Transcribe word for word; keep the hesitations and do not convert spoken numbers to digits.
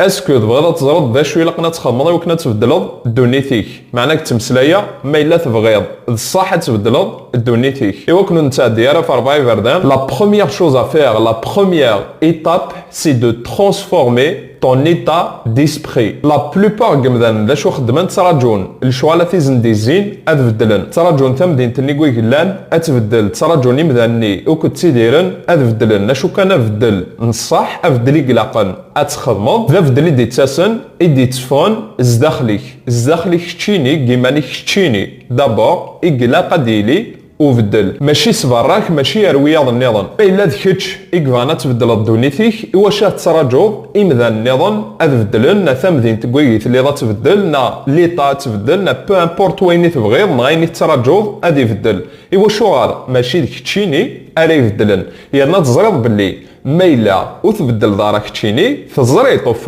Est-ce que tebɣiḍ ad teẓreḍ d acu ilaqen ad txedmeḍ i wakken ad tbeddleḍ ddunit-ik? Meɛna deg ttmeslaya, ma yella tebɣiḍ d ṣṣeḥ ad tbeddleḍ ddunit-ik. I wakken ur nettɛeddi ara ɣef rebɛa iberdan, la première chose à faire, la première étape, c'est de transformer ton état d'esprit. La plupart n yimdanen d acu xeddmen, ttraǧun lecɣal ad t-izen-d-izzin ad beddlen. Ttraǧun tamdint-nni deg wig llan ad tbeddel. Ttraǧun imdanen-nni ukud ttidiren ad beddlen. Acu kan abeddel n ṣṣeḥ, abeddel i ilaqen ad txedmeḍ, d abeddel i d-ittasen, i d-itteffɣen zdaxel-ik. Zdaxel-ik keččini, deg yiman-ik keččini. D'abord, i ilaq ad d-yili ubeddel. Mačči s berra-k, mačči ar wiyaḍ nniḍen. Ma yella d kečč i yebɣan ad tbeddleḍ ddunit-ik, iwacu ad tettraǧuḍ imdanen nniḍen ad beddlen, neɣ tamdint deg wayeg telliḍ ad tbeddel, neɣ l'état ad tbeddel, neɣ peu importe wayen i tebɣiḍ, neɣ ayen i tettraǧuḍ ad ibeddel. Iwacuɣer mačči d keččini ara ibeddlen? Yerna teẓriḍ belli ma yella ur tbeddleḍ ara keččini, teẓriḍ au fond